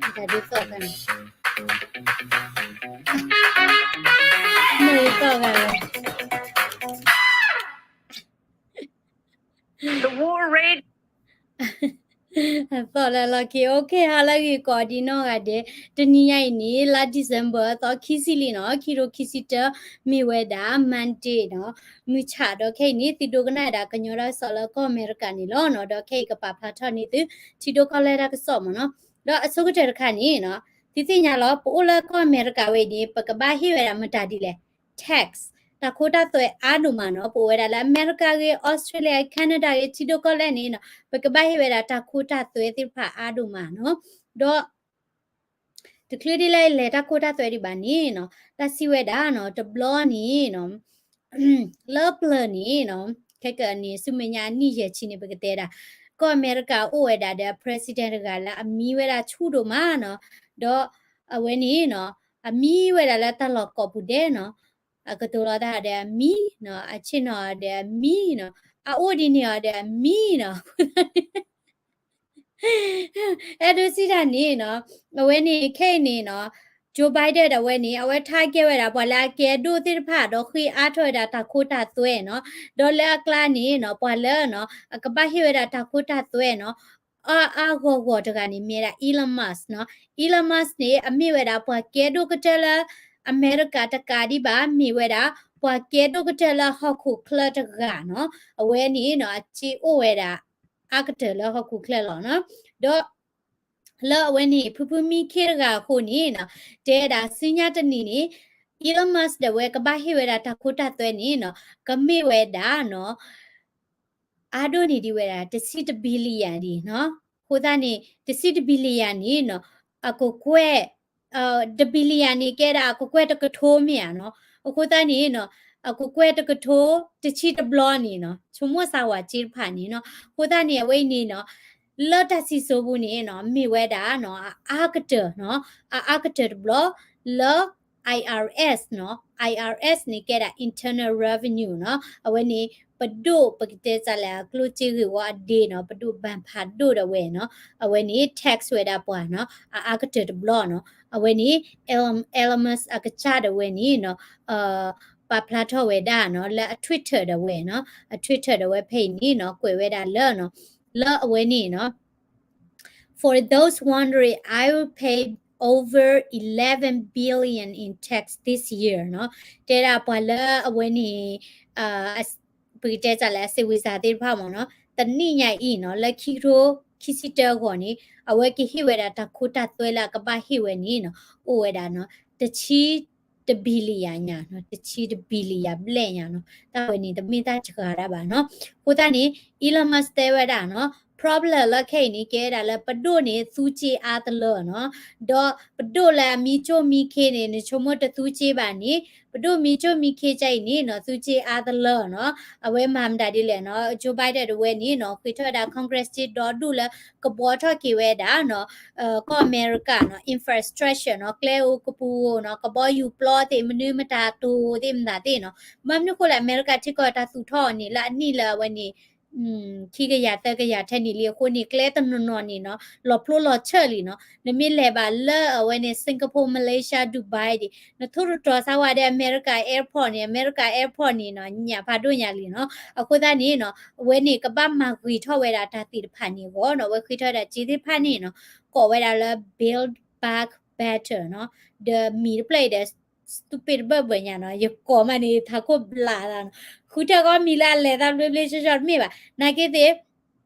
တၢ်ဒ်သိးတၢ်န့ၣ် မ့ၢ်သီၣ်ဂၤလဲၣ် The war rate အသီၣ်လၢလီၢ်ခံ okay ဟါလၢအဂ့ၤကိးဒံးနီၢ်ဂၤဒဲး, တနံၤညါအံၤန့ၣ် လါ December အသီခံဆံလံနီၤ, ခံကထိခံဆံတၢ မ့ၢ်ဝဲဒၣ် Monday နီၤ, မုၢ်ဆၣ်ဒီးခဲအံၤန့ၣ် သုဒိကနၣ်ဝဲဒၣ်ကညီတၢ်ကစီၣ်လၢကီၢ်အမဲရကၤန့ၣ်လီၤနီၤ, ဒီးခဲအံၤကပာ်ဖျါထီၣ်န့ၢ်သု ထံဒိၣ်ကီၢ်လဲၢ်တၢ်ကစီၣ်မ့ၢ်နီၤ, ဒီးအဆိကတၢၢ်တခါန့ၣ်နီၤ, သုသ့ၣ်ညါလီၤ ပအိၣ်လၢကီၢ်အမဲရကၤဝဲအံၤန့ၣ် ပကဘၣ်ဟ့ၣ်ဝဲဒၣ်မတၤဒ်လဲၣ် tax တၢ်ခိတၢ်သွဲအါဒိၣ်မးနီၤ, ပအိၣ်ဝဲဒၣ်လၢအမဲရကၤဂ့ၤ, အီစထြ့လယါ, Canada ဂ့ၤ, ထံဒိၣ်ကီၢ်လဲၢ်န့ၣ်နီၤ, ပကဘၣ်ဟ့ၣ်ဝဲဒၣ်တၢ်ခိတၢ်သွဲသ့ၣ်တဖၣ်အါဒိၣ်မးနီၤ, ဒီး တချုးဒ်လဲၣ်လဲၤတၢ်ခိတၢ်သွဲဒံးဘၣ်န့ၣ်နီၤ, တၢ်စံးဝဲဒၣ်နီၤ, တဘျီန့ၣ်နီၤ, လၢပျၢၤန့ၣ်နီၤ, ခဲကနံၣ်ဆူမဲာ်ညါအနံၣ်ယဲၢ်ဆံန့ၣ် ပကတဲဒၣ်, ကီၢ်အမဲရကၤအိၣ်ဝဲဒၣ်ဒီး president တဂၤလၢအမံဝဲဒၣ်ဆူၣ်ဒိၣ်မးနီၤ, ဒီးအဝဲန့ၣ်နီၤ, အမံဝဲဒၣ်လၢတၢ်လီၢ်ကိးပူၤဒဲးနီၤ, အကတိၤလီၤတၢ်ဒီးအမံနီၤ, အဆ့ၣ်နီၤအီၤဒီးအမံနီၤ, အအိၣ်ဒ်န့ၣ်အီၤဒီးအမံနီၤ, အဲၣ်ဒိးစံးတၢ်န့ၣ်နီၤ, အဝဲန့ၣ်ခဲအံၤန့ၣ်နီၤ, Joe Biden ဒၣ်ဝဲန့ၣ် အဝဲ target ဝဲဒၣ်ပှၤလၢအကဲဒိၣ်သ့ၣ်တဖၣ်ဒီးဃ့အါထီၣ်ဝဲဒၣ်တၢ်ခိတၢ်သွဲနီၤ, ဒီးလၢအကျါန့ၣ်နီၤ, ပှၤလၢနီၤ, အကဘၣ်ဟ့ၣ်ဝဲဒၣ်တၢ်ခိတၢ်သွဲနီၤ, အါအါဂီၢ်ဂီၢ်တဂၤန့ၣ် မ့ၢ်ဝဲဒၣ် Elon Musk နီၤ, Elon Musk န့ၣ် အမ့ၢ်ဝဲဒၣ်ပှၤကဲဒိၣ်ကတၢၢ်လၢ အမဲရကၤတကးဒံးဘၣ်, မ့ၢ်ဝဲဒၣ် ပှၤကဲဒိၣ်ကတၢၢ်လၢဟီၣ်ခိၣ်ချၢတဂၤနီၤ, အဝဲန့ၣ်နီၤ, အစ့အိၣ်ဝဲဒၣ် အါကတၢၢ်လၢဟီၣ်ခိၣ်ချၢလီၤနီၤ, ဒီး လၢအဝဲန့ၣ် ဖုဖုမံခ့တဂၤအဃိန့ၣ်နီၤ, တဲဒၣ်ဆူညါတနံၤန့ၣ် Elon Musk ဒၣ်ဝဲကဘၣ်ဟ့ၣ်ဝဲဒၣ်တၢ်ခိတၢ်သွဲန့ၣ်နီၤ, ကမ့ၢ်ဝဲဒၣ်နီၤ, အါဒိၣ်န့ၢ်ဒံးဝဲဒၣ် တဆံတ billion ဒံးနီၤ, အဃိသတးန့ၣ် တဆံတ billion န့ၣ်နီၤ, အကကွဲၢ် တ billion န့ၣ် ကဲဒၣ်အကကွဲၢ်တကထိမ့ၢ်ဧါနီၤ, အဃိသတးန့ၣ်နီၤ, အကကွဲၢ်တကထိ တဆံတဘျီန့ၣ်နီၤ, ဆိကမိၣ်စၢ်ဝဲစ့တဖၣ်န့ၣ်နီၤ, အဃိသတးန့ၣ် အဝဲအံၤန့ၣ်နီၤ, လၢတၢ်စံၣ်စိၤပူၤန့ၣ်နီၤ, မ့ၢ်ဝဲဒၣ်နီၤ, အအါကတၢၢ်နီၤ, အအါကတၢၢ်တဘျီ လၢ I R S နီၤ, I R S န့ၣ် ကဲဒၣ် internal revenue နီၤ, အဝဲန့ၣ် ပဒိၣ်ပကတဲစးလဲၣ် အကျိၣ်စ့ဂ့ၢ်ဝီအဒ့နီၤ, ပဒိၣ်ဘၣ်ဖးဒိၣ်ဒၣ်ဝဲနီၤ, အဝဲန့ၣ် tax ဝဲဒၣ်ပှၤနီၤ, အအါကတၢၢ်တဘျီနီၤ, အဝဲန့ၣ် Elon Musk အကစၢ်ဒၣ်ဝဲန့ၣ်နီၤ, ပာ်ဖျါထီၣ်ဝဲဒၣ်နီၤ, လၢအ Twitter ဒၣ်ဝဲနီၤ, အ Twitter ဒၣ်ဝဲဖဲအံၤန့ၣ်နီၤ, ကွဲးဝဲဒၣ်လၢနီၤ, လၢအဝဲန့ၣ်နီၤ, For those wondering, I will pay over eleven billion in tax this year နီၤ, တဲဒၣ်ပှၤလၢအဝဲန့ၣ် ပကတဲစးလဲၣ် အစ့ဝံစးသ့ၣ်တဖၣ်မ့ၢ်နီၤ, တနံၣ်ညါအံၤနီၤ, လၢခံကထိခံဆံတၢအဂီၢ်န့ၣ် အဝဲကဟ့ၣ်ဝဲဒၣ်တၢ်ခိတၢ်သွဲလၢအကဘၣ်ဟ့ၣ်ဝဲန့ၣ်နီၤ, အိၣ်ဝဲဒၣ်နီၤ, တဆံတ billion ညါနီၤ, တဆံတ billion ဘျဲၣ်ညါနီၤ, တၢ်ဝဲန့ၣ် တမ့ၢ်တၢ်စှၤတၢ်ဘၣ်နီၤ, အဃိသတးန့ၣ် Elon Musk တဲဝဲဒၣ်နီၤ, problem လၢခဲအံၤန့ၣ် ကဲဝဲဒၣ်လၢပဒိၣ်န့ၣ် သူစ့အါတလၢနီၤ, ဒီးပဒိၣ်လၢအမံကၠိၣ်မံခ့န့ၣ် နဆိကမိၣ်တသူစ့ဘၣ်န့ၣ် ပဒိၣ်မံကၠိၣ်မံခ့ကအံၤန့ၣ်နီၤ, သူစ့အါတလၢနီၤ, အဝဲမၤမတၤဒ်လဲၣ်နီၤ, Joe Biden ဒၣ်ဝဲန့ၣ်နီၤ, ဃ့ထီၣ်ဝဲဒၣ် Congress စ့ဒီဒူၣ်လၢကဘှီထီၣ်က့ၤဝဲဒၣ်နီၤ, ကီၢ်အမဲရကၤနီၤ, infrastructure နီၤ, ကျဲဧိၤကပူၤဧိၤနီၤ, ကဘီယူၤပျီသ့ၣ် မနုၤမတၤတိၤသ့ၣ်မတၤသ့ၣ်နီၤ, ဘၣ်မနုၤဃိလဲၣ် အမဲရကၤထံကီၢ်တၢ်သူၣ်ထီၣ်အီၤန့ၣ် လၢအနံၣ်လၢအဝဲန့ၣ် ခံကယၤသၢကယၤထဲန့ၣ်လံအဃိန့ၣ် ကျဲတနီၤနီၤန့ၣ်နီၤ, လီၤဖျိလီၤဆၢၣ်လံနီၤ, နမ့ၢ်လဲၤဘၣ်လၢအဝဲန့ၣ် Singapore, Malaysia, Dubai ဒၣ် နထိၣ်တတြီၤစါဝဲဒီး America airport န့ၣ်, America airport န့ၣ်နီၤ, ညၣ်ဖးဒိၣ်ညါလံနီၤ, အဃိသတးန့ၣ်နီၤ, အဝဲန့ၣ်ကဘၣ်မၤဂ့ၤထီၣ်ဝဲဒၣ်တၢ်သ့ၣ်တဖၣ်န့ၣ်အဂီၢ်နီၤ, အဝဲဃ့ထီၣ်ဝဲဒၣ်စ့သ့ၣ်တဖၣ်န့ၣ်နီၤ, ကိးဝဲဒၣ်လၢ Build Back Better နီၤ, ဒီးမံၤတဖျၢၣ်အံၤဒီး stupid တဘၢၣ်ဘၢၣ်ညါနီၤ, ယကိးမးန့ၣ် ထးခိၣ်ဘျးသးနီၤ, ဃုထၢၣ်ကီမံၤလၢအလဲၤသးဘျ့ဘျ့ဆှီဆှီတမ့ၢ်ဘၣ်, နာ်က့သ့ၣ်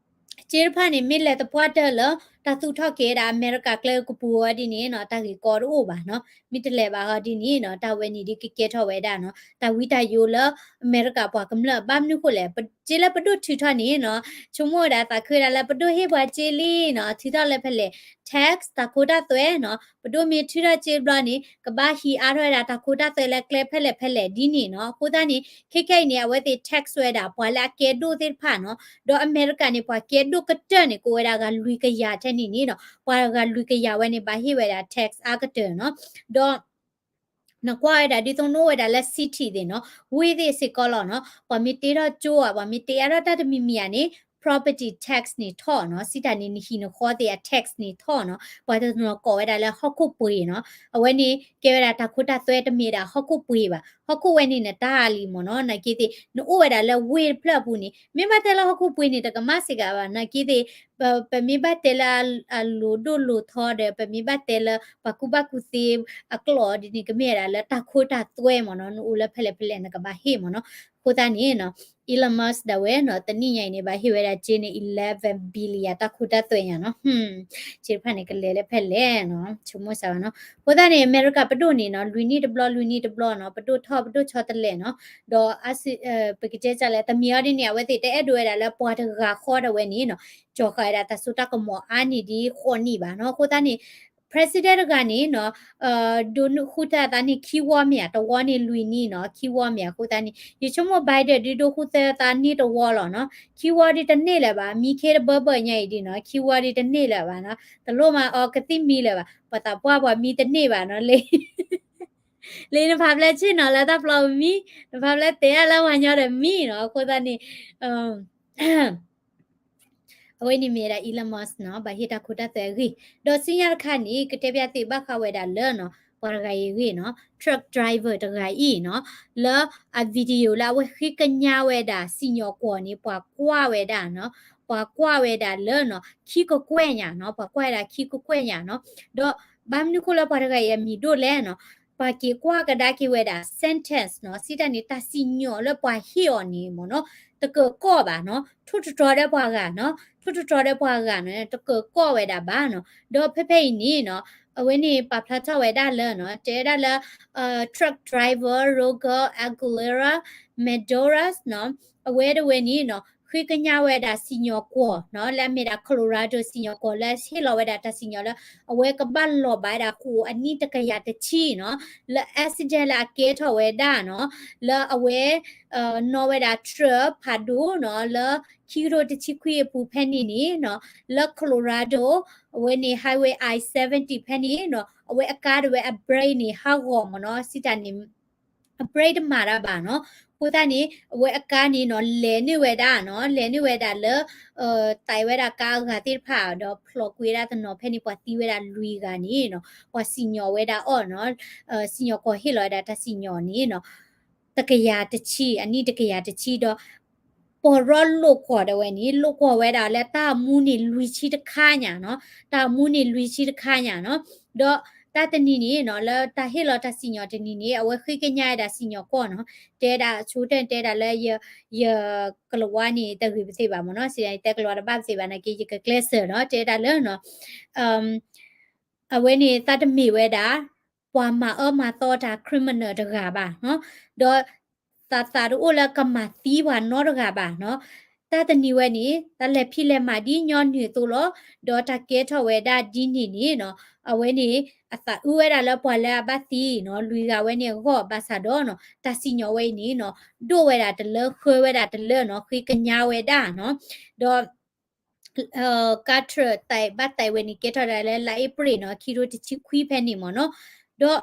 စ့တဖၣ်န့ၣ် မ့ၢ်လဲၤသပှၢ်တၢၢ်လၢ တၢ်သူၣ်ထီၣ်က့ၤဝဲဒၣ်အမဲရကၤကျဲကပူၤအီၤဒ်န့ၣ်နီၤ, တၢ်ဂ့ၢ်ကီတအိၣ်ဘၣ်နီၤ, မ့ၢ်တလဲၤဘၣ်ဟီဒ်န့ၣ်နီၤ, တၢ်ဝဲန့ၣ်ဒ်ကကဲထီၣ်ဝဲဒၣ်နီၤ, တၢ်ဝံတၢ်ယိးလၢအမဲရကၤပှၤကမျၢၢ် ဘၣ်မနုၤဃိလဲၣ်, စ့လၢပဒိၣ်ထုးထီၣ်န့ၣ်နီၤ, ဆိကမိၣ်ဝဲဒၣ်သးခုဝဲဒၣ်လၢပဒိၣ်ဟ့ၣ်ပှၤစ့လံနီၤ, ထုးထီၣ်လၢဖဲလဲၣ်, tax တၢ်ခိတၢ်သွဲနီၤ, ပဒိၣ်မ့ၢ်ထုးထီၣ်စ့တဘျီန့ၣ် ကဘၣ်ဟံးအါထီၣ်ဝဲဒၣ်တၢ်ခိတၢ်သွဲလၢကျဲဖဲလဲၣ်ဖဲလဲၣ်ဒ်န့ၣ်နီၤ, အဃိသတးန့ၣ် ခဲခဲအံၤန့ၣ် အဝဲသ့ၣ် tax ဝဲဒၣ် ပှၤလၢအကဲဒိၣ်သ့ၣ်တဖၣ်နီၤ, ဒီးအမဲရကၤန့ၣ် ပှၤကဲဒိၣ်ကတၢၢ်န့ၣ် ကအိၣ်ဝဲဒၣ်ဂၤလွံၢ်ကယၤထဲန့ၣ်န့ၣ်နီၤ, ပှၤဂၤလွံၢ်ကယၤဝဲန့ၣ် ဘၣ်ဟ့ၣ်ဝဲဒၣ် tax အါကတၢၢ်နီၤ, ဒီး နကွၢ်ဝဲဒၣ်ဒ်သိးနအိၣ်ဝဲဒၣ်လၢ city သ့ၣ်နီၤ, ဝ့ၢ်သ့ၣ်စ့ၢ်ကီးလီၤနီၤ, ပှၤမ့ၢ်တ့ထီၣ်ကၠိဧါ, ပှၤမ့ၢ်တ့အါထီၣ်တၢ်တမံၤမံၤဧါန့ၣ် property tax န့ၣ်ထီၣ်နီၤ, စံးတၢ်န့ၣ် နဟံၣ်နဃီသ့ၣ်အ tax န့ၣ်ထီၣ်နီၤ, ပှၤတနီၤကိးဝဲဒၣ်လၢဟီၣ်ခိၣ်ပှ့ၤနီၤ, အဝဲန့ၣ် ကဲဝဲဒၣ်တၢ်ခိတၢ်သွဲတမ့ၢ်ဒၣ်ဟီၣ်ခိၣ်ပှ့ၤဘၣ်, ဟီၣ်ခိၣ်ဝဲန့ၣ်နတၢ်လံမ့ၢ်နီၤ, နာ်က့သ့ၣ် နအိၣ်ဝဲဒၣ်လၢဝ့ၢ်တဖျၢၣ်အပူၤန့ၣ် မ့ၢ်ဘၣ်တဲလၢဟီၣ်ခိၣ်ပှ့ၤန့ၣ် တကမၣ်စ့ၢ်ကီးဘၣ်, နာ်က့သ့ၣ် ပမ့ၢ်ဘၣ်တဲလၢအလိၤဒိၣ်လိၤထီဒီး ပမ့ၢ်ဘၣ်တဲလၢပှၤကူၣ်ဘၣ်ကူၣ်သ့အကျိာ်ဒ်န့ၣ် ကမ့ၢ်ဝဲဒၣ်လၢတၢ်ခိတၢ်သွဲမ့ၢ်နီၤ, နအိၣ်လၢဖဲလဲၣ်ဖဲလဲၣ်နကဘၣ်ဟ့ၣ်မ့ၢ်နီၤ, အဃိသတးန့ၣ်နီၤ Elon Musk ဒၣ်ဝဲနီၤ တနံၣ်ညါအံၤန့ၣ် ဘၣ်ဟ့ၣ်ဝဲဒၣ်စ့န့ၣ် eleven billion တၢ်ခိတၢ်သွဲညါနီၤ, စ့တဖၣ်န့ၣ် ကလဲၤလၢဖဲလဲၣ်နီၤ ဆိကမိၣ်စၢ်ဘၣ်နီၤ, အဃိသတးန့ၣ် အမဲရကၤပဒိၣ်န့ၣ်နီၤ လွံၢ်နံၣ်တဘျီ လွံၢ်နံၣ်တဘျီနီၤ ပဒိၣ်ထီၣ်ပဒိၣ်ဆီတလဲနီၤ, ဒီး ပကတဲစၢ်လဲၣ် တမံၤအီၤဒ်န့ၣ် အဝဲသ့ၣ်တအဲၣ်ဒိးဝဲဒၣ်လၢပှၤတဂၤဃီဒၣ်ဝဲန့ၣ်နီၤ ကၠီၤဃာ်ဝဲဒၣ်တၢ်စိတၢ်ကမီၤအါန့ၢ်ဒ်ဃိးနံၣ်ဘၣ်နီၤ, အဃိသတးန့ၣ် president တဂၤန့ၣ်နီၤ ဒိးနုာ်ဃုထၢအသးန့ၣ် ခံဝီမ့ၢ်ဧါ, တဝီန့ၣ်လွံၢ်နံၣ်နီၤ ခံဝီမ့ၢ်ဧါ, အဃိသတးန့ၣ် ယဆိကမိၣ် Biden ဒုးဒိးဃုထၢအသးန့ၣ်တဝီလီၤနီၤ, ခံဝီဒ်တန့ၢ်လၢၤဘၣ်, မံခ့တဘၢဘၢညါအံၤဒ်နီၤ ခံဝီဒ်တန့ၢ်လၢၤဘၣ်နီၤ, တလိၣ်မၤအီကသံၣ်မံလၢၤဘၣ်, ပှၤသးပှၢ်ပှၤမံတန့ၢ်ဘၣ်နီၤ လၢ လၢနဖးဖျဲၣ်ဆ့ၣ်နီၤလၢတၢ်ဖျီမံ, နဖးဖျဲၣ်တဲအါလၢပှၤညီဒီးမံနီၤ, အဃိသတးန့ၣ် အဝဲန့ၣ်မ့ၢ်ဒၣ် Elon Musk နီၤ ဘၣ်ဟ့ၣ်တၢ်ခိတၢ်သွဲအဂ့ၢ်, ဒီးဆူညါတခါန့ၣ် ကတဲပျၢ်သ့ၣ်ဘၣ်ဃးဝဲဒၣ်လၢနီၤ ပှၤတဂၤအံၤအဂ့ၢ်နီၤ truck driver တဂၤအံၤနီၤ လၢအ video လၢအဝဲဃ့ကညးဝဲဒၣ်စံၣ်ညီၣ်ကွီၢ်န့ၣ် ပှၤကွၢ်ဝဲဒၣ်နီၤ, ပှၤကွၢ်ဝဲဒၣ်လၢနီၤ ခံကကွဲၢ်ညါနီၤ, ပှၤကွၢ်ဝဲဒၣ်ခံကကွဲၢ်ညါနီၤ, ဒီးဘၣ်မနုၤဃိလၢပှၤတဂၤအံၤအမံၤဒိၣ်လဲၣ်နီၤ, ပှၤက့ၤကွၢ်ကဒါက့ၤဝဲဒၣ် sentence နီၤ, စံးတၢ်န့ၣ် တၢ်စံၣ်ညီၣ်လၢပှၤဟ့ၣ်အီၤန့ၣ်မ့ၢ်နီၤ တကၢၢ်ကီၢ်ဘၣ်နီၤ, ထိၣ်တတြီၤဒီးပှၤဂၤနီၤ, ထိၣ်တတြီၤဒီးပှၤဂၤနီၤ တကၢၢ်ကီၢ်ဝဲဒၣ်ဘၣ်နီၤ, ဒီးဖဲဖဲအံၤန့ၣ်နီၤ အဝဲန့ၣ်ပာ်ဖျါထီၣ်ဝဲဒၣ်လၢနီၤ တဲဝဲဒၣ်လၢ truck driver Roger Aguilera Medeiros နီၤ, အဝဲတဝဲန့ၣ်နီၤ ဃ့ကညးဝဲဒၣ်စံၣ်ညီၣ်ကွီၢ်နီၤ လၢအမ့ၢ်ဒၣ် Colorado စံၣ်ညီၣ်ကွီၢ် လၢဟ့ၣ်လီၤဝဲဒၣ်တၢ်စံၣ်ညီၣ်လၢ အဝဲကဘၣ်လီၤဘၣ်ဝဲဒၣ်ဃိာ်အနံၣ်တကယၤတဆံနီၤ, လၢ accident လၢအကဲထီၣ်ဝဲဒၣ်နီၤ, လၢအဝဲ နီၣ်ဝဲဒၣ် truck ဖးဒိၣ်နီၤ လၢခံကထိတဆံခွံအပူၤဖဲန့ၣ်န့ၣ်နီၤ, လၢ Colorado အဝဲန့ၣ် Highway I seventy ဖဲန့ၣ်နီၤ, အဝဲအကါဒၣ်ဝဲအ brake န့ၣ် ဟးဂီၤမ့ၢ်နီၤ, စံးတၢ်န့ၣ် အ brake တမၤတၢ်ဘၣ်နီၤ, အဃိသတးန့ၣ် အဝဲအကါန့ၣ်နီၤ လဲၤနုာ်ဝဲဒၣ်နီၤ, လဲၤနုာ်ဝဲဒၣ်လၢ သးဝဲဒၣ်ကါအဂၤသ့ၣ်တဖၣ်ဒီး ဖျိးကွံာ်ဝဲဒၣ်တနီၤဖဲန့ၣ် ပှၤသံဝဲဒၣ်လွံၢ်ဂၤန့ၣ်နီၤ, ပှၤစံၣ်ညီၣ်ဝဲဒၣ်အီၤနီၤ, စံၣ်ညီၣ်ကွီၢ်ဟ့ၣ်လီၤဝဲဒၣ်တၢ်စံၣ်ညီၣ်န့ၣ်နီၤ တကယၤတဆံ, အနံၣ်တကယၤတဆံဒီး ပှၤရီလိာ်ကွီၢ်ဒၣ်ဝဲန့ၣ် လိာ်ကွီၢ်ဝဲဒၣ်လၢတၢ်မူန့ၣ်လွံၢ်ဆံတခါညါနီၤ, တၢ်မူန့ၣ်လွံၢ်ဆံတခါညါနီၤ, ဒီးတၢ်တနံၤန့ၣ်နီၤ လၢတၢ်ဟ့ၣ်လီၤတၢ်စံၣ်ညီၣ်တနံၤန့ၣ် အဝဲဃ့ကညးဝဲဒၣ်စံၣ်ညီၣ်ကွီၢ်နီၤ, တဲဒၣ်ဆိတၢ်တဲဒၣ်လၢ ယကလၤဝါန့ၣ် တဂ့ၤပသ့ၣ်ဘၣ်မ့ၢ်နီၤ, စံးဒၣ်တဲကလၤဝါတဘၣ်ပသ့ၣ်ဘၣ်နာ်က့ ယကကျဲးစၢးနီၤ, တဲဒၣ်လၢနီၤ အဝဲန့ၣ်သးတမ့ၢ်ဝဲဒၣ် ပှၤမၤအၢမၤသီတၢ် criminal တဂၤဘၣ်နီၤ, ဒီးသးသးတအိၣ်လၢကမၤသံပှၤနီတဂၤဘၣ်နီၤ, တၢ်တနံၤဝဲန့ၣ် တၢ်လဲၤဖံးလဲၤမၤဒ်ညီနုၢ်အသိးလီၤ, ဒီးတၢ်ကဲထီၣ်ဝဲဒၣ်ဒ်န့ၣ်န့ၣ်နီၤ, အဝဲန့ၣ် အသးအုးဝဲဒၣ်လၢပှၤလၢအဘၣ်သံနီၤ လွံၢ်ဂၤဝဲန့ၣ်အဂီၢ် ဘၣ်ဆၣ်ဒီးနီၤ တၢ်စံၣ်ညီၣ်ဝဲအံၤန့ၣ်နီၤ ဒိၣ်ဝဲဒၣ်တလၢ ဃၢဝဲဒၣ်တလၢနီၤ ဃ့ကညးဝဲဒၣ်နီၤ, ဒီး ကါထြၢၣ်သးဘၣ်သးဝဲန့ၣ် ကဲထီၣ်ဒၣ်လၢလါအ့ဖြ့ၣ်နီၤ ခံကထိတဆံခွံဖဲန့ၣ်မ့ၢ်နီၤ, ဒီး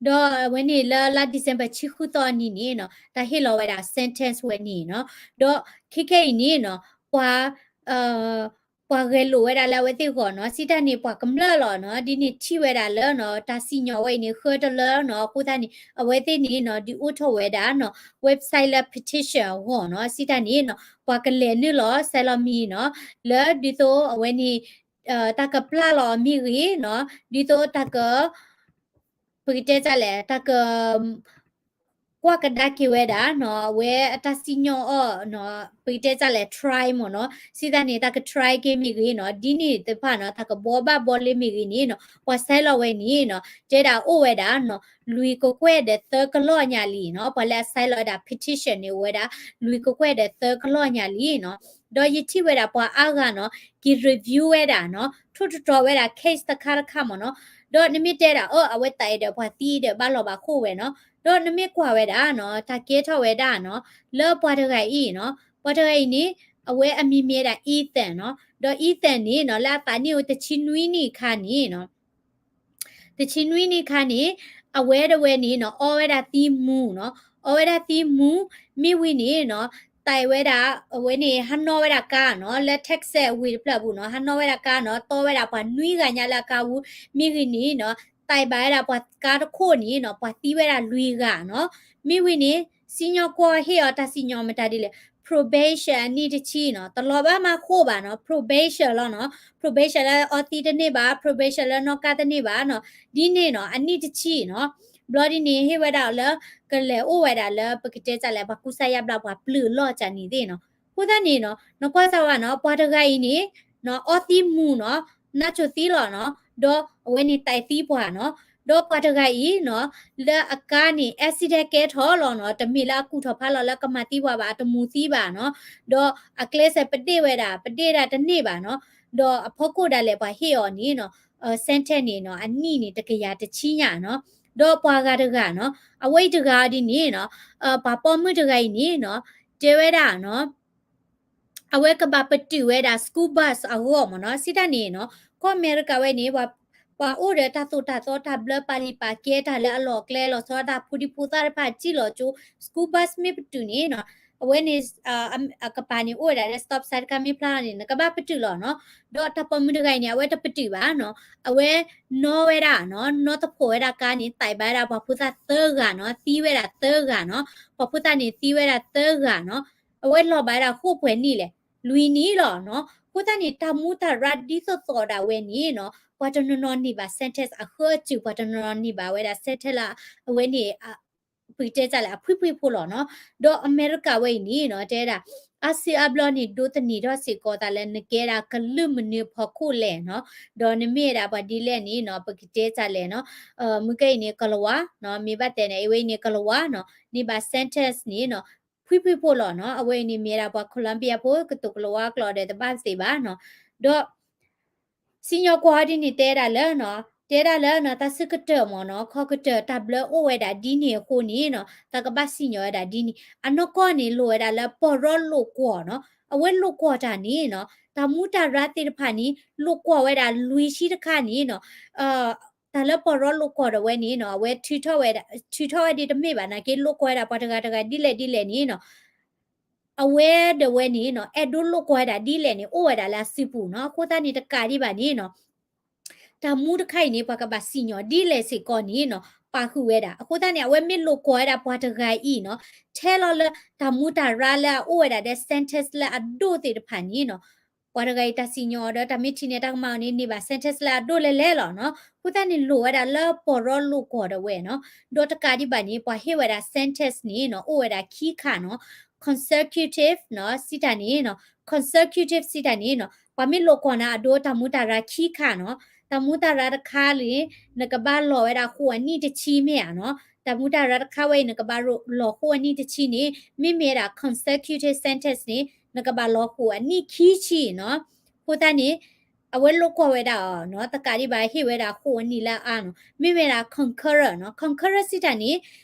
ဒီးအဝဲန့ၣ်လၢလါ December ဆံဃုသီအနံၤန့ၣ်နီၤ တၢ်ဟ့ၣ်လီၤဝဲဒၣ် sentence ဝဲန့ၣ်နီၤ, ဒီးခဲခဲအံၤန့ၣ်နီၤ ပှၤ ပှၤဂဲၤလိာ်ဝဲဒၣ်လၢအဝဲသ့ၣ်ဂီၢ်နီၤ စံးတၢ်န့ၣ် ပှၤကမျၢၢ်လီၤနီၤ ဒ်န့ၣ်ထံၣ်ဝဲဒၣ်လၢနီၤ တၢ်စံၣ်ညီၣ်ဝဲအံၤန့ၣ် ဃၢတလၢနီၤ အဃိသတးန့ၣ် အဝဲသ့ၣ်န့ၣ်နီၤ ဒုးအိၣ်ထီၣ်ဝဲဒၣ်နီၤ website လၢ petition အဂီၢ်နီၤ စံးတၢ်န့ၣ်နီၤ ပှၤကလဲၤနုာ်လီၤ ဆဲးလီၤမံၤနီၤ လၢဒ်သိးအဝဲန့ၣ် တၢ်ကပျၢ်လီၤအီၤမ့ၢ်ဂ့ၤနီၤ ဒ်သိးတၢ်က ပကတဲတၢ်လဲၣ် တၢ်က ကွၢ်ကဒါက့ၤဝဲဒၣ်နီၤ အဝဲအတၢ်စံၣ်ညီၣ်အီၤနီၤ ပကတဲတၢ်လဲၣ် try မ့ၢ်နီၤ စံးတၢ်န့ၣ် တၢ်က try က့ၤမ့ၢ်ဂ့ၤနီၤ ဒ်န့ၣ်တဖၣ်နီၤ တၢ်ကဘှီဘၣ်ဘှီလၢမ့ၢ်ဂ့ၤန့ၣ်နီၤ ပှၤဆဲးလီၤဝဲန့ၣ်နီၤ တဲဒၣ်အိၣ်ဝဲဒၣ်နီၤ လွံၢ်ကကွဲၢ်ဒီးသၢကလီၢ်ညါလံနီၤ ပှၤလၢအဆဲးလီၤဝဲဒၣ် petition န့ၣ် အိၣ်ဝဲဒၣ် လွံၢ်ကကွဲၢ်ဒီးသၢကလီၢ်ညါလံနီၤ ဒီးယထံၣ်ဝဲဒၣ်ပှၤအါဂၤနီၤ က့ၤ review ဝဲဒၣ်နီၤ ထိၣ်တတြီၤဝဲဒၣ် case တခါတခါမ့ၢ်နီၤ ဒီးနမ့ၢ်တဲဒၣ်အၢ အဝဲသးအံၤဒီးပှၤသံဒီးဘၣ်လီၤဘၣ်ဃိၣ်ဝဲနီၤ ဒီးနမ့ၢ်ကွၢ်ဝဲဒၣ်နီၤ တၢ်ကဲထီၣ်ဝဲဒၣ်နီၤ လၢပှၤတဂၤအံၤနီၤ ပှၤတဂၤအံၤန့ၣ် အဝဲအမံၤမ့ၢ်ဝဲဒၣ် Ethan နီၤ ဒီး Ethan န့ၣ်နီၤ လၢအသးနံၣ်အိၣ်တဆံနွံနံၣ်အခါန့ၣ်နီၤ တဆံနွံနံၣ်အခါန့ၣ် အဝဲတဝဲန့ၣ်နီၤ အီဝဲဒၣ်သံမူၤနီၤ အီဝဲဒၣ်သံမူၤ မ့ၢ်ဝံၤန့ၣ်နီၤ တဲဝဲဒၣ် အဝဲန့ၣ် ဟးနီၣ်ဝဲဒၣ်ကါနီၤ လၢ Texas အဝ့ၢ်တဖျၢၣ်အပူၤနီၤ ဟးနီၣ်ဝဲဒၣ်ကါနီၤ တီဝဲဒၣ်ပှၤနွံဂၤညါလၢအကါပူၤ မ့ၢ်ဂ့ၤန့ၣ်နီၤ တဲဘၣ်ဝဲဒၣ်ပှၤကါတခိၣ်န့ၣ်နီၤ ပှၤသံဝဲဒၣ်လွံၢ်ဂၤနီၤ မ့ၢ်ဝံၤန့ၣ် စံၣ်ညီၣ်ကွီၢ်ဟ့ၣ်အီၤတၢ်စံၣ်ညီၣ်မတၤဒ်လဲၣ် probation အနံၣ်တဆံနီၤ တလီၤဘၣ်မၤဃိာ်ဘၣ်နီၤ probation လီၤနီၤ probation လၢအီသံတန့ၢ်ဘၣ် probation လၢနီၣ်ကါတန့ၢ်ဘၣ်နီၤ ဒ်န့ၣ်နီၤ အနံၣ်တဆံနီၤ ဘျီဒ်န့ၣ် ဟ့ၣ်ဝဲဒၣ်အီၤလၢ ကလဲၤအိၣ်ဝဲဒၣ်လၢ ပကတဲစ့ၢ်လဲၣ် ပှၤကူစါယါဘျါပှၤပျုၢ်အလီၢ်ကန့ၣ်သ့ၣ်နီၤ အဃိသတးန့ၣ်နီၤ နကွၢ်စၢ်ဝဲနီၤ ပှၤတဂၤအံၤန့ၣ်နီၤ အီသံမူၤနီၤ နါစိၤသံလီၤနီၤ ဒီးအဝဲန့ၣ်တဲသံပှၤနီၤ ဒီးပှၤတဂၤအံၤနီၤ လၢအကါန့ၣ် accident ကဲထီၣ်လီၤနီၤ တမ့ၢ်လၢအကူၣ်ထီၣ်ဖးလီၤလၢကမၤသံပှၤဘၣ် အတမူၤသံဘၣ်နီၤ ဒီးအကျဲစဲးပဒ့ၣ်ဝဲဒၣ် ပဒ့ၣ်ဒၣ်တန့ၢ်ဘၣ်နီၤ ဒီးအဖီခိၣ်ဒၣ်လဲာ်ပှၤဟ့ၣ်အီၤန့ၣ်နီၤ sentence န့ၣ်နီၤ အနံၣ်န့ၣ် တကယၤတဆံညါနီၤ ဒီးပှၤဂၤတဂၤနီၤ အဝဲအံၤတဂၤအီၤဒ်န့ၣ်နီၤ ပှၤပိာ်မုၣ်တဂၤအံၤန့ၣ်နီၤ တဲဝဲဒၣ်နီၤ အဝဲကဘၣ်ပတုာ်ဝဲဒၣ် school bus အဂီၢ်မ့ၢ်နီၤ စံးတၢ်န့ၣ်နီၤ ကီၢ်အမဲရကၤဝဲန့ၣ် ပှၤအိၣ်ဒီးတၢ်သိၣ်တၢ်သီ တၢ်ဘျၢပာ်လံာ်ပာ်ကဲ တၢ်လၢအလီၢ်ကျဲလီၤဆီ တၢ်ဖိဒံဖိသၣ်တဖၣ် စံၣ်လီၤကၠိ school bus မ့ၢ်ပတုာ်န့ၣ်နီၤ အဝဲန့ၣ် အကပၤန့ၣ်အိၣ်ဝဲဒၣ်လၢ stop sign တခါ မ့ၢ်ဖျါလီၤန့ၣ် နကဘၣ်ပတုာ်လီၤနီၤ ဒီးတၢ်ပိာ်မုၣ်တဂၤအံၤန့ၣ် အဝဲတပတုာ်ဘၣ်နီၤ အဝဲနီၣ်ဝဲဒၣ်နီၤ နီၣ်သဖှိၣ်ဝဲဒၣ်ကါန့ၣ် သံဘၣ်ဝဲဒၣ်ပှၤဖိသၣ်သၢဂၤနီၤ သံဝဲဒၣ်သၢဂၤနီၤ ပှၤဖိသၣ်န့ၣ်သံဝဲဒၣ်သၢဂၤနီၤ အဝဲလီၤဘၣ်ဝဲဒၣ်ဃိၣ်ပှဲၤနံၣ်လဲၣ် လွံၢ်နံၣ်လီၤနီၤ အဃိသတးန့ၣ် တၢ်မူတၢ်ရၢ်ဒ်သိးသိးဒၣ်ဝဲန့ၣ်နီၤ ပှၤတနီၤနီၤန့ၢ်ဘၣ် sentence အဃၢအစူၢ် ပှၤတနီၤနီၤန့ၢ်ဘၣ်ဝဲဒၣ် sentence လၢအဝဲန့ၣ် ပကတဲစ့ၢ်လဲၣ် အဖှံဖှံဖိလီၤနီၤ ဒီးအမဲရကၤဝဲအံၤန့ၣ်နီၤ တဲဒၣ် အါစုအါဘျီန့ၣ် ဒိးသန့ၤထီၣ်စ့ၢ်ကီးသးလၢနကဲဒၣ်ကလုာ်မနုၤဖီခိၣ်လဲၣ်နီၤ ဒီးနမ့ၢ်ဝဲဒၣ်ပှၤဒ်လဲၣ်န့ၣ်နီၤ ပကတဲစ့ၢ်လဲၣ်နီၤ မုၢ်ကဲအံၤန့ၣ် ကလဝါနီၤ မ့ၢ်ဘၣ်တဲန့ၣ် အဝဲအံၤန့ၣ် ကလဝါနီၤ န့ၢ်ဘၣ် sentence န့ၣ်နီၤ ဖှံဖှံဖိလီၤနီၤ အဝဲအံၤန့ၣ်မ့ၢ်ဝဲဒၣ်ပှၤ Colombia ဖိ ကတိၤကလဝါကျိာ်ဒီးတဘၣ်သ့ၣ်ဘၣ်နီၤ ဒီး စံၣ်ညီၣ်ကွီၢ်ဒ်န့ၣ် တဲဒၣ်လၢနီၤ တဲဒၣ်လၢနီၤ တၢ်ဆၢကတီၢ်မ့ၢ်နီၤ ခီကတီၢ်တၢ်ဘျၢအိၣ်ဝဲဒၣ်ဒ်န့ၣ်အဃိန့ၣ်နီၤ တၢ်ကဘၣ်စံၣ်ညီၣ်ဝဲဒၣ်ဒ်န့ၣ် အနီၢ်ကီၢ်န့ၣ် လိၣ်ဝဲဒၣ်လၢပီၢ်ရီလိာ်ကွီၢ်နီၤ အဝဲလိာ်ကွီၢ်တၢ်န့ၣ်နီၤ တၢ်မူတၢ်ရၢ်သ့ၣ်တဖၣ်န့ၣ် လိာ်ကွီၢ်ဝဲဒၣ်လွံၢ်ဆံတခါန့ၣ်နီၤ တၢ်လၢပီၢ်ရီလိာ်ကွီၢ်ဒၣ်ဝဲန့ၣ်နီၤ အဝဲထုးထီၣ်ဝဲဒၣ် ထုးထီၣ်ဝဲဒၣ်တမ့ၢ်ဘၣ် နာ်က့လိာ်ကွီၢ်ဝဲဒၣ်ပှၤတဂၤတဂၤဒ်လဲၣ်ဒ်လဲၣ်န့ၣ်နီၤ အဝဲဒၣ်ဝဲန့ၣ်နီၤ အဲၣ်ဒိးလိာ်ကွီၢ်ဝဲဒၣ်ဒ်လဲၣ်န့ၣ် အိၣ်ဝဲဒၣ်လၢအစုပူၤနီၤ အဃိသတးန့ၣ် တကးဒံးဘၣ်န့ၣ်နီၤ တၢ်မူတခါအံၤန့ၣ် ပှၤကဘၣ်စံၣ်ညီၣ်ဒ်လဲၣ်စ့ၢ်ကီးန့ၣ်နီၤ ပာ်ဃုာ်ဝဲဒၣ် အဃိသတးန့ၣ် အဝဲမ့ၢ်လိာ်ကွီၢ်ဝဲဒၣ်ပှၤတဂၤအံၤနီၤ ထဲလီၤလၢတၢ်မူတၢ်ရၢ်လၢအအိၣ်ဝဲဒၣ်ဒီး sentence လၢအဒိၣ်သ့ၣ်တဖၣ်န့ၣ်နီၤ ပှၤတဂၤအံၤတၢ်စံၣ်ညီၣ်ဒီးတၢ်မ့ၢ်ထံၣ်န့ၣ် တၢ်ကမၣ်အီၤန့ၣ် န့ၢ်ဘၣ် sentence လၢအဒိၣ်လဲၣ်လဲၣ်လီၤနီၤ အဃိသတးန့ၣ် လိၣ်ဝဲဒၣ်လၢပီၢ်ရီလိာ်ကွီၢ်ဒၣ်ဝဲနီၤ ဒီးတကးဒံးဘၣ်န့ၣ် ပှၤဟ့ၣ်ဝဲဒၣ် sentence န့ၣ်နီၤ အိၣ်ဝဲဒၣ်ခံခါနီၤ consecutive နီၤ စံးတၢ်န့ၣ်နီၤ consecutive စံးတၢ်န့ၣ်နီၤ ပှၤမ့ၢ်လိာ်ကွီၢ်နၤအဒိ တၢ်မူတၢ်ရၢ်ခံခါနီၤ တၢ်မူတၢ်ရၢ်တခါန့ၣ် နကဘၣ်လီၤဝဲဒၣ်ဃိာ်အနံၣ်တဆံမ့ၢ်ဧါနီၤ တၢ်မူတၢ်ရၢ်တခါဝဲအံၤ နကဘၣ်လီၤဃိာ်အနံၣ်တဆံန့ၣ် မ့မ့ၢ်ဝဲဒၣ် consecutive sentence န့ၣ် နကဘၣ်လီၤဃိာ်အနံၣ်ခံဆံနီၤ အဃိသတးန့ၣ် အဝဲလိာ်ကွီၢ်ဝဲဒၣ်အီၤနီၤ တကးဒံးဘၣ်ဟ့ၣ်ဝဲဒၣ်ဃိာ်အနံၣ်လၢအါနီၤ မ့မ့ၢ်ဝဲဒၣ် concurrent နီၤ concurrent စံးတၢ်န့ၣ်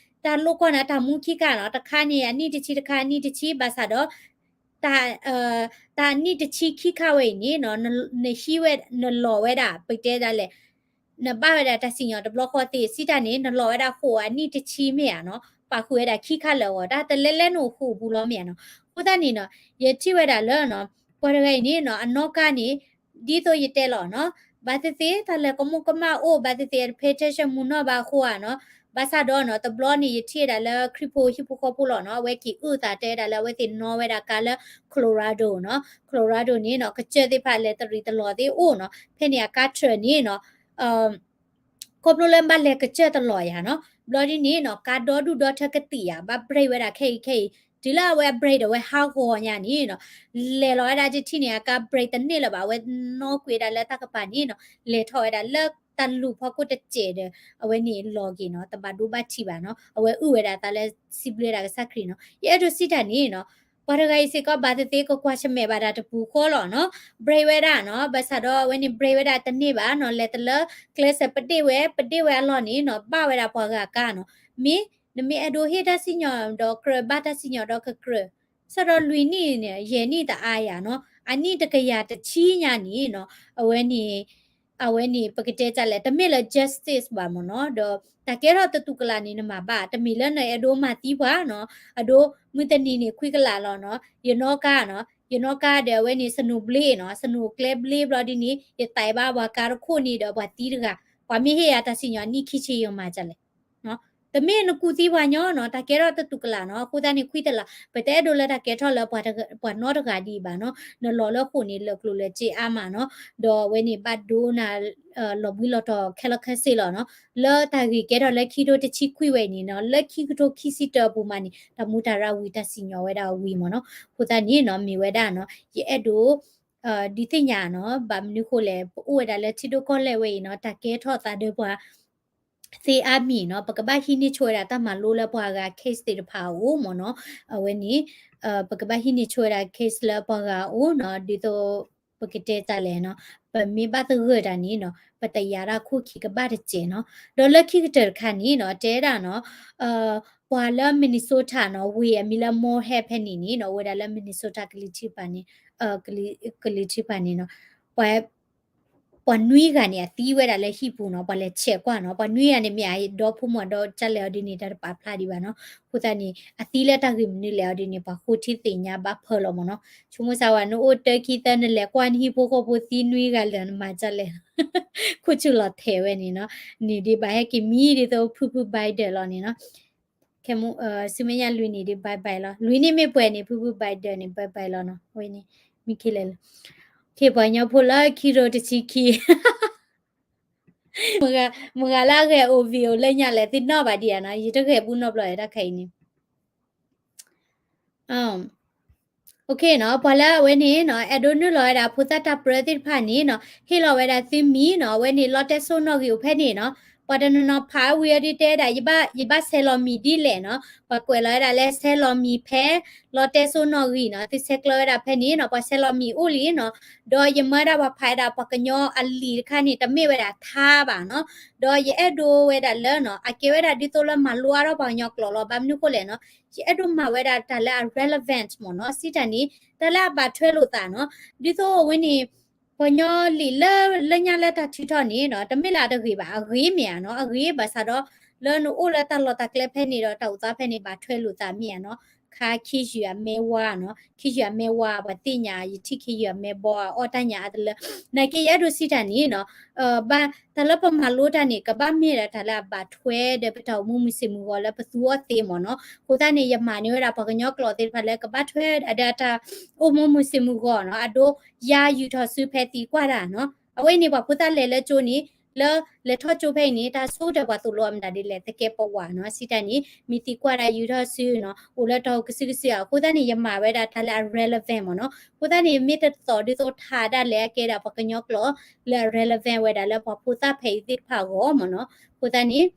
တၢ်လိာ်ကွီၢ်နၤတၢ်မူခံခါနီၤ တခါန့ၣ် အနံၣ်တဆံတခါ အနံၣ်တဆံ ဘၣ်ဆၣ်ဒီး တၢ် တၢ်နံၣ်တဆံခံခါဝဲအံၤန့ၣ်နီၤ နဟံးဝဲ နလီၤဝဲဒၣ် ပကတဲဒ်လဲၣ် နဘၣ်ဝဲဒၣ်တၢ်စံၣ်ညီၣ်တဘျီဃီသ့ စံးတၢ်န့ၣ် နလီၤဝဲဒၣ်ဃိာ်အနံၣ်တဆံမ့ၢ်ဧါနီၤ ပာ်ဃုာ်ဝဲဒၣ်ခံခါလၢာ်အဂီၢ် တၢ်တလဲၤလဲၤနအိၣ်ဃိာ်ပူၤလီၤမ့ၢ်ဧါနီၤ အဃိသတးန့ၣ်နီၤ ယထံၣ်ဝဲဒၣ်လၢနီၤ ပှၤတဂၤအံၤန့ၣ်နီၤ အနီၢ်ကါန့ၣ် ဒ်သိးယတဲလီၤနီၤ ဘၣ်သ့ၣ်သ့ၣ် တၢ်လဲၤကမူကမၣ်အိၣ် ဘၣ်သ့ၣ်သ့ၣ် အတ pay attention မုာ်နီၢ်ဘၣ်အဃိဧါနီၤ ဘၣ်ဆၣ်ဒီးနီၤ တဘျီန့ၣ် ယထံၣ်ဝဲဒၣ်လၢခရံာ်ဖိဟံၣ်ဖိဃီဖိလီၤနီၤ အဝဲက့ၤအုၣ်သးတဲဝဲဒၣ်လၢအဝဲသ့ၣ်နီၣ်ဝဲဒၣ်ကါလၢ Colorado နီၤ Colorado န့ၣ်နီၤ ကစၢၢ်သ့ၣ်တဖၣ်လဲၤတရံးတလီၤသ့ၣ်အိၣ်နီၤ ဖဲန့ၣ်အကါထၢၣ်န့ၣ်နီၤ ခီဖျိလၢဘၣ်လဲၤကစၢၢ်တလီၤယၤနီၤ ဘျီဒ်န့ၣ်နီၤ ကါဒီဒူၣ်ဒီထၢကသံၣ်ယၤ ဘၣ် brake ဝဲဒၣ်ခဲအံၤခဲအံၤ တုၤလၢအဝဲအ brake ဒီးဝဲဟးဂီၤညါန့ၣ်နီၤ လဲၤလီၤဝဲဒၣ်တထံၣ်န့ၣ် အကါ brake တန့ၢ်လၢၤဘၣ် အဝဲနီၣ်ကွံာ်ဝဲဒၣ်လၢတၢ်ကပၤန့ၣ်နီၤ လဲၤထီၣ်ဝဲဒၣ်လၢတၢ်လူၢ်ဖီခိၣ်တစဲးဒီး အဝဲန့ၣ်လီၤက့ၤနီၤ တဘၣ်ဒိဘၣ်ထံးဘၣ်နီၤ အဝဲအုၣ်ဝဲဒၣ်သးလၢစံးဘျုးဝဲဒၣ်ကစၢ်ခရံာ်နီၤ ယအဲၣ်ဒိးစံးတၢ်န့ၣ်နီၤ ပှၤတဂၤအံၤစ့ၢ်ကီးဘၣ်သ့ၣ်သ့ၣ် ကကွၢ်ဆၢၣ်မဲာ်ဘၣ်တၢ်တပူၤဃီလီၤနီၤ brake ဝဲဒၣ်နီၤ ဘၣ်ဆၣ်ဒီးအဝဲန့ၣ် brake ဝဲဒၣ်တန့ၢ်ဘၣ်နီၤ လဲၤတလၢ ကျဲစၢးပဒ့ၣ်ဝဲ ပဒ့ၣ်ဝဲအလီၢ်န့ၣ်နီၤ ဘၣ်ဝဲဒၣ်ပှၤဂၤကါနီၤ မ့ၢ်နမ့ၢ်အဲၣ်ဒိးဟ့ၣ်တၢ်စံၣ်ညီၣ်ဒီးကြၢး ဘၣ်တၢ်စံၣ်ညီၣ်ဒီးကကြၢး ဘၣ်ဆၣ်ဒီးလွံၢ်နံၣ်န့ၣ် ယဲၢ်နံၣ်တအါယၤနီၤ အနံၣ်တကယၤတဆံညါန့ၣ်နီၤ အဝဲန့ၣ် အဝဲန့ၣ် ပကတဲဒ်လဲၣ် တမ့ၢ်လၢ justice ဘၣ်မ့ၢ်နီၤ, ဒီးတၢ်ကဲထီၣ်တတူၢ်ကလာ်န့ၣ် နမၤဘၣ်, တမ့ၢ်လၢနအဲၣ်ဒိးမၤသံပှၤနီၤ, အဒိ မုၢ်တနံၤန့ၣ် ခွံကလးလီၤနီၤ, ယနီၣ်ကါနီၤ, ယနီၣ်ကါဒီးအဝဲန့ၣ် snow blade နီၤ, snow ကျဲ blade ဘျီဒ်န့ၣ် ယတဲဘၣ်ပှၤကါတခိၣ်န့ၣ်ဒီးပှၤသံတဂၤ, ပှၤမ့ၢ်ဟ့ၣ်ယၤတၢ်စံၣ်ညီၣ်နံၣ်ခံဆံယမၤဒ်လဲၣ် တမ့ၢ်နကူၣ်သံပှၤညီနီၤ, တၢ်ကဲထီၣ်တတူၢ်ကလာ်နီၤ, အဃိသတးန့ၣ် ခွံကလး ပတအဲၣ်ဒိးလၢတၢ်ကဲထီၣ်လၢပှၤတဂၤ, ပှၤနီတဂၤဒံးဘၣ်နီၤ, နလီၤလၢဃိာ်န့ၣ် လၢာ်ကျိၤလၢာ်စ့အါမးနီၤ, ဒီးအဝဲန့ၣ်ဘၣ်ဒိနၤ လီၤဘှံးလီၤတီၤခဲလၢာ်ခဲဆ့လီၤနီၤ, လၢတၢ်ဂ့ၢ်ကဲထီၣ်လၢခံကထိတဆံခွံဝဲအံၤန့ၣ်နီၤ, လၢခံကထိခံဆံတၢအပူၤမးန့ၣ် တၢ်မူးတၢ်ရၢ်ဝံၤတၢ်စံၣ်ညီၣ်ဝဲဒၣ်ဝံၤမ့ၢ်နီၤ, အဃိသတးန့ၣ်နီၤ မ့ၢ်ဝဲဒၣ်နီၤ ယအဲၣ်ဒိး ဒုးသ့ၣ်ညါနီၤ, ဘၣ်မနုၤဃိလဲၣ် ပအိၣ်ဝဲဒၣ်လၢထံဒိၣ်ကီၢ်လဲၢ်ဝဲအံၤနီၤ, တၢ်ကဲထီၣ်သးဒီးပှၤ သ့အါမံၤနီၤ, ပကဘၣ်ဟံးန့ၢ်ဆိဝဲဒၣ်တၢ်မၤလိလၢပှၤဂၤ case သ့ၣ်တဖၣ်အအိၣ်မ့ၢ်နီၤ, အဝဲန့ၣ် ပကဘၣ်ဟံးန့ၢ်ဆိဝဲဒၣ် case လၢပှၤဂၤအအိၣ်နီၤ, ဒ်သိး ပကတဲဒ်လဲၣ်နီၤ, ပမ့ၢ်ဘၣ်သဂၢၢ်တၢ်န့ၣ်နီၤ, ပတယာ်တၢ်ခိၣ်ခံကဘၣ်တစဲးနီၤ, ဒီးလၢခံကတၢၢ်တခါန့ၣ်နီၤ, တဲဒၣ်နီၤ ပှၤလၢ Minnesota နီၤ, ဝ့ၢ်အမံၤလၢ Moorhead ဖဲန့ၣ်န့ၣ်နီၤ, အိၣ်ဝဲဒၣ်လၢ Minnesota ကလံၤထံးပၤန့ၣ်, ကလံၤထံးပၤန့ၣ်နီၤ, ပှၤ ပှၤနွံဂၤန့ၣ် အသံဝဲဒၣ်လၢဟံၣ်ပူၤနီၤ, ပှၤလဲၤဆဲးကွၢ်နီၤ, ပှၤနွံဂၤန့ၣ် မ့ၢ်အဒီဖိမုၣ်အဒီကၢ်လဲၣ်အီၤဒ်န့ၣ် တၢ်တပာ်ဖျါဒံးဘၣ်နီၤ, အဃိသတးန့ၣ် အသံလၢတၢ်ဂ့ၢ်မနုၤလဲၣ်အီၤဒ်န့ၣ် ပှၤဃိထံသ့ၣ်ညါဘၣ်ဖၢလီၤမ့ၢ်နီၤ, ဆိကမိၣ်စၢ်ဝဲ နအိၣ်တၢခံသၢ နလဲၤကွၢ်နဟံၣ်ဖိဃီဖိသံနွံဂၤလၢာ် နမၤဒ်လဲၣ်, ခိၣ်ဆူၣ်လီၤထဲးဝဲန့ၣ်နီၤ, န့ၣ်ဒ်ဘၣ်ဟဲက့ၤမံဒ်သိးဖုဖု Biden လီၤန့ၣ်နီၤ ခဲမူ ဆူမဲာ်ညါလွံၢ်နံၣ်ဒ် bye bye လီၤ, လွံၢ်နံၣ်မ့ၢ်ပှဲၤန့ၣ် ဖုဖု Biden န့ၣ် bye bye လီၤနီၤ, ဝဲန့ၣ် မ့ၢ်ခံလဲၣ်လၢ ခ့ပှၤကညီဖိလၢခံကထိတဆံခံ မုၢ်ဂၤလၢအဂဲၤ Ovio လၢညါလဲၣ် သုနီၣ်ဘၣ်ဒံးဧါနီၤ, ယတဂဲၤဘူးနီတဘျီတၢ်ခါအံၤန့ၣ် OK နီၤ, ပှၤလၢအဝဲန့ၣ်နီၤ အဲၣ်ဒိးနုာ်လီၤဝဲဒၣ်ဖိသၣ်တၢ်ပြၢသ့ၣ်တဖၣ်န့ၣ်နီၤ, ဟ့ၣ်လီၤဝဲဒၣ်သုမံၤနီၤ, အဝဲန့ၣ်လီတဲစိနီၣ်ဂံၢ်အိၣ်ဖဲန့ၣ်နီၤ, ပှၤတနီၤနီၤဖးဝံၤအီၤဒ်တဲဒၣ် ယဘၣ်ဆဲးလီၤမံၤဒ်လဲၣ်နီၤ, ပှၤကွဲးလီၤဝဲဒၣ်လၢဆဲးလီၤမံၤဖဲ လီတဲစိနီၣ်ဂံၢ်နီၤ, သုဆဲးကျၢဝဲဒၣ်ဖဲန့ၣ်နီၤ, ပှၤဆဲးလီၤမံၤအိၣ်လံနီၤ, ဒီးယမၢဒၣ်ပှၤဖးဝဲဒၣ်ပှၤကညီအလံာ်တခါန့ၣ် တမ့ၢ်ဝဲဒၣ်ထါဘၣ်နီၤ, ဒီးယအဲၣ်ဒိးဝဲဒၣ်လၢနီၤ အကဲဝဲဒၣ်ဒ်သိးလၢမၤလိအါထီၣ်ပှၤကညီကျိာ်လီၤ, ဘၣ်မနုၤဃိလဲၣ်နီၤ, ယအဲၣ်ဒိးမၤဝဲဒၣ်တၢ်လၢအ relevant မ့ၢ်နီၤ, စံးတၢ်န့ၣ် တၢ်လၢအဘၣ်ထွဲလိာ်သးနီၤ, ဒ်သိးအဝဲန့ၣ် ပှၤကညီလံာ်လၢ လၢညါလၢတၢ်ထုးထီၣ်န့ၣ်နီၤ, တမ့ၢ်လၢအတဂ့ၤဘၣ်, အဂ့ၤမ့ၢ်ဧါနီၤ, အဂ့ၤဘၣ်ဆၣ်ဒီး လၢနအိၣ်လၢတၢ်လီၢ်တၢ်ကျဲဖဲန့ၣ်ဒီး တၢ်အိၣ်သးဖဲန့ၣ် ဘၣ်ထွဲလိာ်သးမ့ၢ်ဧါနီၤ, ခါခံယုၢ်အမဲဝါနီၤ, ခံယုၢ်အမဲဝါ ပှၤသ့ၣ်ညါ ယထံၣ်ခံယုၢ်အမဲဘီ အအီၣ်တၢ်ညါအါတလၢ, နာ်က့ယအဲၣ်ဒိးစံးတၢ်န့ၣ်နီၤ ဘၣ်တၢ်လၢပမၤလိတၢ်န့ၣ် ကဘၣ်မ့ၢ်ဒၣ်တၢ်လၢအဘၣ်ထွဲဒီးပတၢ်အိၣ်မူမုၢ်ဆ့ၣ်မုၢ်ဂီၤလၢပသူအီၤသ့မ့ၢ်နီၤ, အဃိသတးန့ၣ် ယမၤန့ၢ်ဝဲဒၣ်ပှၤကညီကျိာ်သ့ၣ်တဖၣ်လၢကဘၣ်ထွဲဒၣ်ဒီးတၢ်အိၣ်မူမုၢ်ဆ့ၣ်မုၢ်ဂီၤနီၤ, အဒိ ယၤယူာ်ထီၣ်စုဖဲသံကွၢ်တၢ်နီၤ, အဝဲအံၤန့ၣ်ပှၤဖိသၣ်လဲၤလၢကၠိန့ၣ် လၢလဲၤထီၣ်ကၠိဖဲအံၤန့ၣ် တၢ်ဆိကတၢၢ်ပှၤသိၣ်လိအီၤမတၤဒ်လဲၣ် သကဲးပဝးနီၤ, စံးတၢ်န့ၣ် မ့ၢ်သံကွၢ်ဒၣ်ယူာ်ထီၣ်စုနီၤ, အိၣ်လၢတၢ်အိၣ်ကစုကစုဧါ, အဃိသတးန့ၣ် ယမၤဝဲဒၣ်တၢ်လၢအ relevant မ့ၢ်နီၤ, အဃိသတးန့ၣ် မ့ၢ်တသိးဒ်သိးထါဒၣ်လဲာ်အကဲဒၣ်ပှၤကညီကျိာ်လၢအ relevant ဝဲဒၣ်လၢပှၤဖိသၣ်ဖဲအံၤသ့ၣ်တဖၣ်အဂီၢ်မ့ၢ်နီၤ, အဃိသတးန့ၣ်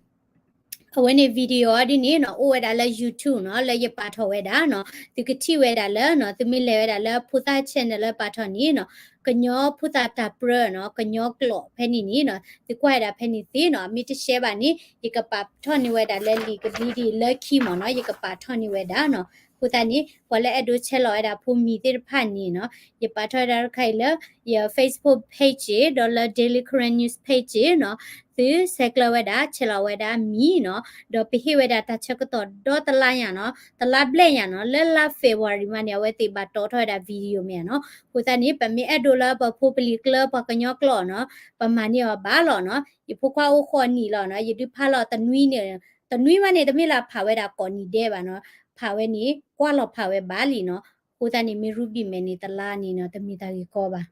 အဝဲန့ၣ် video အီၤဒ်န့ၣ်နီၤ အိၣ်ဝဲဒၣ်လၢ YouTube နီၤ လၢယပာ်ထီၣ်ဝဲဒၣ်နီၤ, သုကထံၣ်ဝဲဒၣ်လၢနီၤ သုမ့ၢ်လဲၤဝဲဒၣ်လၢဖိသၣ် channel လၢပာ်ထီၣ်န့ၣ်နီၤ, ကညီဖိသၣ်တၢ်ပြၢနီၤ ကညီကျိာ်ဖဲန့ၣ်န့ၣ်နီၤ သုကွၢ်ဝဲဒၣ်ဖဲန့ၣ်သ့နီၤ, မ့ၢ်တရှဲဘၣ်န့ၣ် ယကပာ်ထီၣ်န့ၢ်ဝဲဒၣ်လၢလံာ်ကဘျံးဒ်လၢခံမ့ၢ်နီၤ, ယကပာ်ထီၣ်န့ၢ်ဝဲဒၣ်နီၤ, အဃိသတးန့ၣ် ပှၤလၢအဲၣ်ဒိးဆဲးလီၤဝဲဒၣ်ဖိမံၤသ့ၣ်တဖၣ်န့ၣ်နီၤ, ယပာ်ထီၣ်ဝဲဒၣ်တခါအံၤလၢ ယ Facebook page ဒီးလၢ Daily Karen News page နီၤ, သုဆဲးကျၢဝဲဒၣ် ဆဲးလီၤဝဲဒၣ်မံၤနီၤ, ဒီးပဟ့ၣ်ဝဲဒၣ်တၢ်ဆၢကတီၢ်ဒီတလါညါနီၤ, တလါဘျဲၣ်ညါနီၤ, လၢလါ February မးန့ၣ် အဝဲသ့ၣ်ဘၣ်တီထီၣ်ဝဲဒၣ် video မ့ၢ်ဧါနီၤ, အဃိသတးန့ၣ် ပမ့ၢ်အဲၣ်ဒိးလၢပဖိပလံၤကျၢပှၤကညီကျိာ်နီၤ, ပမၤန့ၢ်အီၤဘၣ်လီၤနီၤ, ယဖိခွါအိၣ်ဃိးနံၣ်လီၤနီၤ, ယဒုးဖးလီၤတနွံန့ၣ်, တနွံမးန့ၣ် တမ့ၢ်လၢဖးဝဲဒၣ်ကိးနံၤဒဲးဘၣ်နီၤ, ဖးဝဲန့ၣ် ကွၢ်လီၤဖးဝဲဘၣ်လံနီၤ, အဃိသတးန့ၣ် မ့ၢ်ရူဘံၣ်မဲာ်န့ၣ် တလါန့ၣ်နီၤ တမ့ၢ်တၢ်ဂ့ၢ်ကီဘၣ်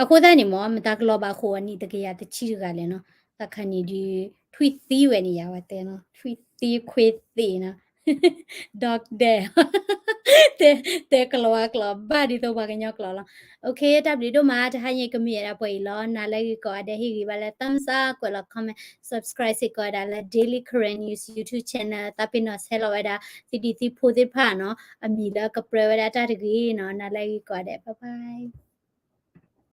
အဃိသတးန့ၣ်မ့ၢ် မတၤကလီၤဘၣ်ဃိးအနံၣ်တကယၤတဆံတဂၤလဲၣ်နီၤ, တၢ်ခါန့ၣ်ဒုး ထွံၣ်သံဝဲန့ၣ်ယၤဝဲတဲနီၤ, ထွံၣ်သံခွ့သ့နီၤ, dog dead, တဲကလီၤဝါကျိာ်ဘၣ်ဒ်သိးပှၤကညီကျိာ်လီၤ. OK တၢ်ဘျုးဒိၣ်မး တဟါညါကမ့ၢ်ဝဲဒၣ်ပှဲၤအံၤလီၤ, နၤလၢဂ့ၤကိးဂၤဒဲး ဟ့ၣ်ဂံၢ်ဘါလၢ thumbs up ကွဲးလီၤ comment, subscribe စ့ၢ်ကီးဝဲဒၣ်လၢ Daily Karen News YouTube channel သးပ့ၤနီၣ်ဆဲးလီၤဝဲဒၣ် သုဒံးသုဖိသ့ၣ်တဖၣ်နီၤ, အမံၤလၢကပြၢဝဲဒၣ်တၢ်တဂ့ၤနီၤ, နၤလၢဂ့ၤကိးဂၤဒဲး bye bye.